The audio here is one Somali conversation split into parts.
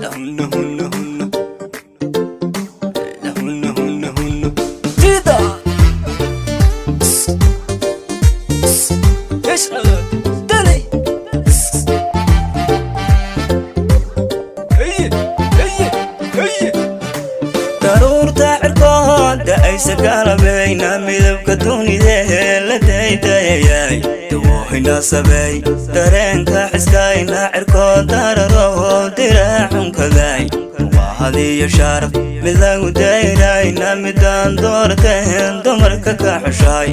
Lahunna hunna hunna. Lahunna hunna hunna. Tida. Yashhad. Dali. Hey, hey, hey. Daruurta cirkood aysa kalabayna, midabka dunidee la daydayayay, dawoohina sabeey dareenka xiskayna, cirkood dararaho diraaxunkaday, duqahadiyo sharaf mid lagu dayrayna, midaan doorteen dumarka ka xushay,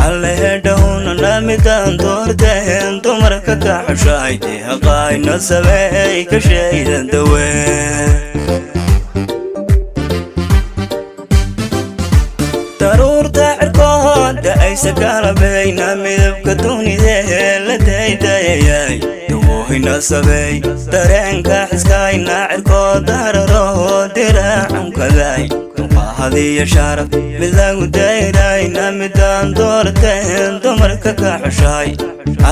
allehedhahunana midaan doorteen dumarka ka xushay, deeqayna sabeey ka sheeyda dawee. Daruurta cirkood aysa kalabayna, midabka dunidee la daydayayay, dawoohina sabeey dareenka xiskayna, cirkood dararaho diraaxunkaday, duqahadiyo sharaf mid lagu dayrayna, midaan doorteen dumarka ka xushay,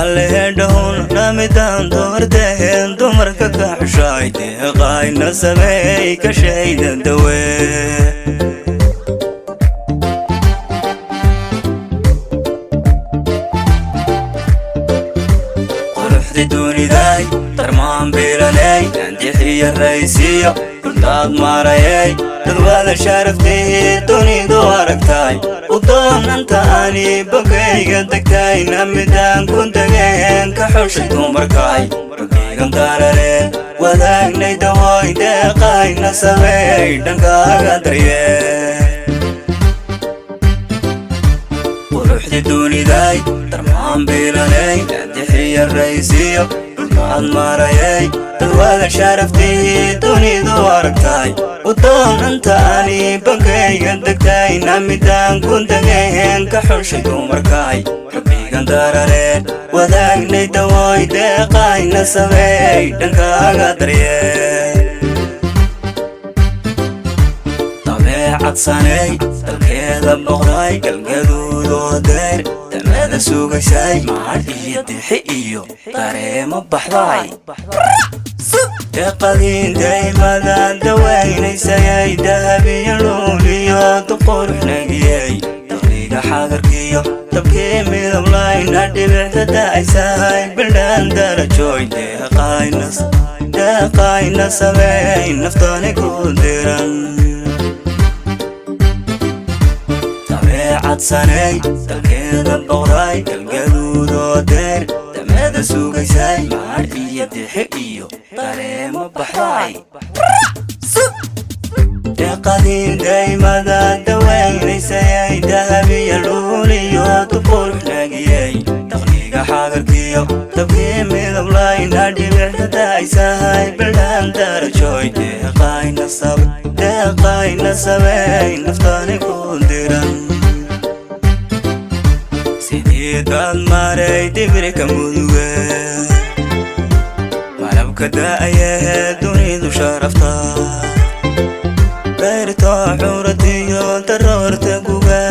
allehedhahunna midaan doorteen dumarka ka xushay, deeqayna sabeey ka shayda dawee. Quruxda duniday darmaan bilaney, andixiyo raysiyo dhuldaad marayay, dadwada sharaftay dunidu aragtay, u doonanta ani bogayga degtayna, midaan ku degeen ka xushay dumarkay, rabbigan darareen wadaagnay dawooy, deeqayna sameey dhankaaga daryee. Quruxda duniday darmaan bilaney, andixiyo raysiyo dhulkaad marayay, dadwada sharaftay dunidu aragtay, u doonanta ani bankayga degtayna, midaan ku degeen ka xushay dumarkay, rabbigan darareen wadaagnay dawooy, deeqayna sameey dhankaaga daryee. Dabeecad sanay dalkeeda boqray, galgaduudoo deer damada sugaysay, mahadh iyo dixi iyo dareemo baxday, deeqadiin daymada dawaynaysayay, dahabiyo luuliyo duqurux nagiyey, daqliga xagarkiyo dabkii midablayna, dhibicda da'aysahay bildhaan darajoy, deeqayna sameey naftani ku diran. Dabeecad sanay dalkeeda boqray, galgaduudoo deer damada sugaysay, mahadh iyo dixi iyo dareemo baxday, deeqadiin daymada dawaynaysayay, dahabiyo luuliyo duqurux nagiyey, daqliga xagarkiyo dabkii midablayna, dhibicda da'aysahay bildhaan darajoy, deeqayna sameey naftani ku diran. Sidii daad maray dibirka muduge, malabka da'ayahee dunidu sharafta, dayrto xuradiyo daroorta guga,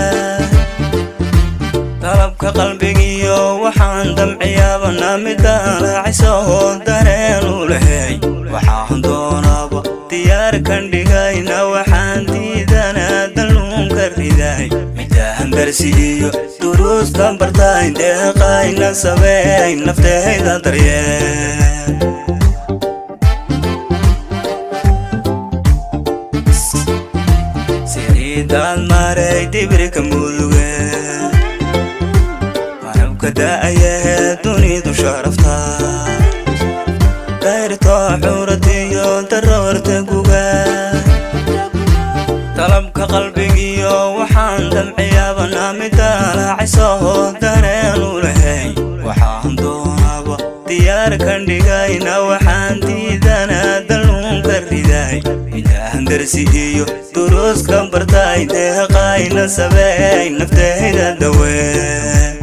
dalabka qalbigiyo waxaan damciyaabana, midaan raaciso dareen u lahey, waxaan doonaaba diyaarkan dhigayna, waxaan diidanaa dalluunka riday, midaahan darsi iyo duruustan bartay, deeqayna sameey naftayda daryee. Siriidaad maray dibirka muduge, malabka da'ayahee dunidu sharafta, dayrto xuradiyo daroorta guga, dalabka qalbigiyo waxaan damciyaabana, midaan raaciso dareen u lahey, waxaan doonaaba diyaarkan dhigayna, waxaan diidanaa dalluunka riday, midaahan darsi iyo duruuskan bartay, deeqayna sameey naftayda dawee.